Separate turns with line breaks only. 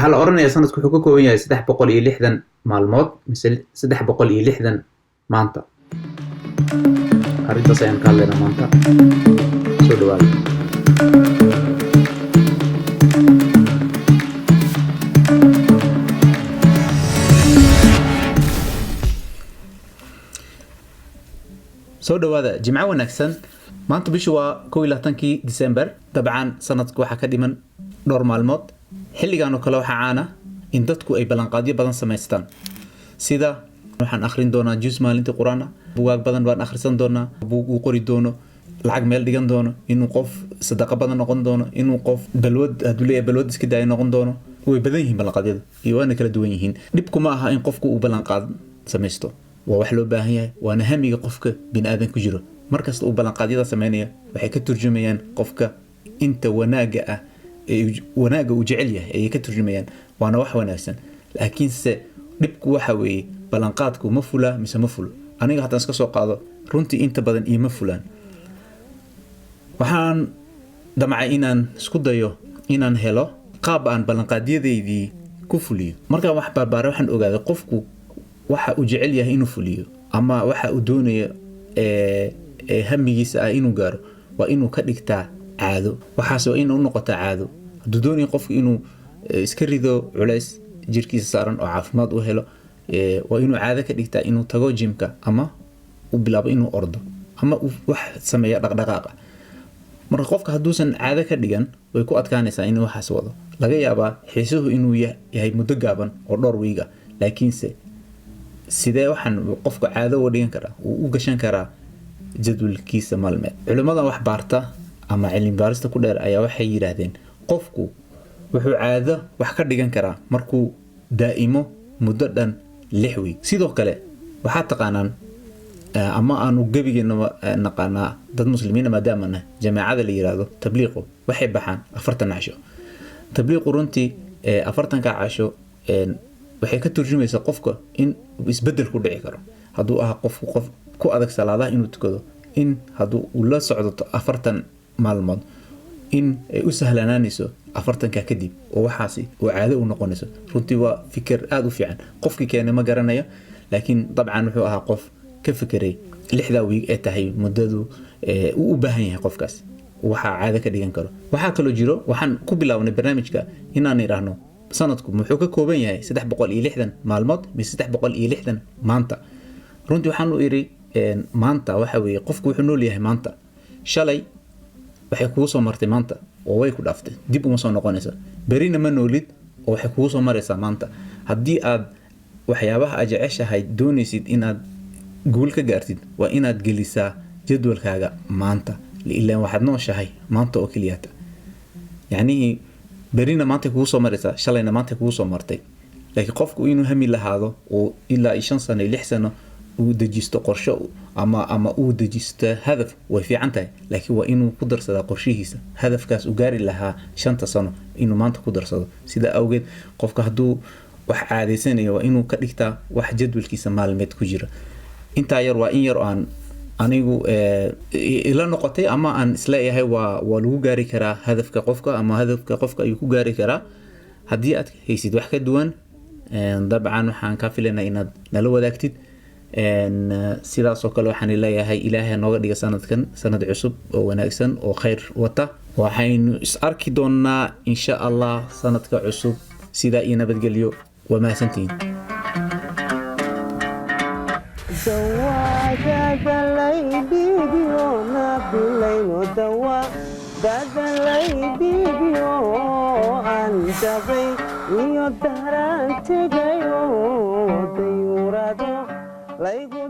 Waxaa la odhanayaa sanadku wuxuu ka kooban yahay 360 maalmood mise 360 maanta. Arrintaas ayaan ka hadlaynaa maanta. Soo dhawaada. Soo dhawaada, jimco wanaagsan. Maanta bishu waa 21-kii December. Dabcan sanadku waxaa ka dhiman dhowr maalmood. Xilligan oo kale waxaa caana in dadku ay ballanqaadyo badan samaystaan, sida waxaan akhrin doonaa juz maalintii qur-aan ah, bugaag badan baan akhrisan doonaa, buug uu qori doono, lacag meel dhigan doono, inuu qof sadaqo badan noqon doono, inuu qof balwad hadduu leeyahay balwad iska daaya noqon doono. Way badan yihiin ballanqaadyadu iyo waana kala duwan yihiin. Dhibku ma aha in qofku uu ballanqaad samaysto, waa wax loo baahan yahay, waana hamiga qofka bini aadan ku jiro. Markasta uu ballanqaadyada sameynaya, waxay ka turjumayaan qofka inta wanaaga ah ee wanaagga uu jecel yahay ayay ka turjumayaan, waana wax wanaagsan. Laakiinse dhibku waxa weeye, ballanqaadku ma fulaa mise ma fulo? Aniga haddaan iska soo qaado, runtii inta badan iima fulaan. Waxaan damcay inaan isku dayo inaan helo qaab aan ballanqaadyadaydii ku fuliyo. Markaan wax barbaaray, waxaan ogaaday qofku waxa uu jecel yahay inuu fuliyo ama waxa uu doonayo ee hamigiisa ah inuu gaaro waa inuu ka dhigtaa caado. Waxaas waa inuu noqotaa caado. Hadduu doonayo qofku inuu iska rido culays jirkiisa saaran oo caafimaad u helo, waa inuu caado ka dhigtaa inuu tago gym-ka ama uu bilaabo inuu ordo ama uu wax sameeya dhaqdhaqaaqa. Marka qofka hadduusan caado ka dhigan, way ku adkaanaysaa inuu waxaas wado. Laga yaabaa xiisuhu inuu yahay muddo gaaban oo dhowr wiig ah, laakiinse sidee waxaan qofku caado uga dhigan karaa, uu u gashan karaa jadwalkiisa maalmeed? Culimmadan wax baarta ama cilmi baarista ku dheer ayaa waxay yidhaahdeen qofku wuxuu caado wax ka dhigan karaa markuu daa'imo muddo dhan 6 wiig. Sidoo kale waxaad taqaanaan ama aanu gebigeena naqaanaa, dad muslimiina maadaama nahay, jamaacada la yiraahdo tabliiqu waxay baxaan 40 casho. Tabliiqu runtii 40-ka casho waxay ka turjumaysaa qofka in isbedel ku dhici karo. Hadduu ahaa qofku qof ku adag salaadaha inuu tukado, in hadduu uu la socdo 40 maalmood in ay u sahlanaanayso 40-ka kadib oo waxaasi oo caado u noqonayso. Runtii waa fikir aada u fiican. Qofkii keenay ma garanayo, laakiin dabcan wuxuu ahaa qof ka fekeray 6-daa wiig ee tahay muddadu uu u baahan yahay qofkaas waxaa caado ka dhigan karo. Waxaa kaloo jiro, waxaan ku bilaabnay barnaamijka inaan idhaahno sanadku muxuu ka kooban yahay 360 maalmood mise 360 maanta? Runtii waxaan u iri maanta waxa weeye qofku wuxuu nool yahay maanta. Shalay waxay kugu soo martay maanta oo way ku dhaaftay, dib uma soo noqonaysa. Berina ma noolid oo waxay kugu soo maraysaa maanta. Haddii aad waxyaabaha aad jeceshahay doonaysid inaad guul ka gaartid, waa inaad gelisaa jadwalkaaga maanta, ilaan waxaad nooshahay maanta oo keliyata. Yacnihii berina maantay kugu soo maraysaa, shalayna maantay kugu soo martay. Laakiin qofku inuu hami lahaado oo ilaa iyo 5 sano iyo 6 sano uu dejisto qorsho ama uu dejisto hadaf way fiican tahay, laakiin waa inuu ku darsadaa qorshihiisa hadafkaas uu gaari lahaa 5-ta sano inuu maanta ku darsado. Sidaa awgeed qofka hadduu wax caadaysanayo, waa inuu ka dhigtaa wax jadwalkiisa maalmeed ku jira. Intaa yar waa in yar oo aan anigu ila noqotay ama aan isleeyahay waa lagu gaari karaa hadafka qofka ama hadafka qofka ayuu ku gaari karaa. Haddii aad haysid wax ka duwan, dabcan waxaan kaa filaynaa inaad nala wadaagtid. Sidaas oo kale waxaan leeyahay Ilaahay nooga dhiga sanadkan sanad cusub oo wanaagsan oo khayr wata. Waxaynu is arki doonaa insha Allah sanadka cusub. Sidaa iyo nabadgelyo, waa mahadsantihiin.
Dawadadalaydhiibyo nabilayno dawa dadalaydhiibyo aan jabay iyo daraan tegayo dayuurado laygu.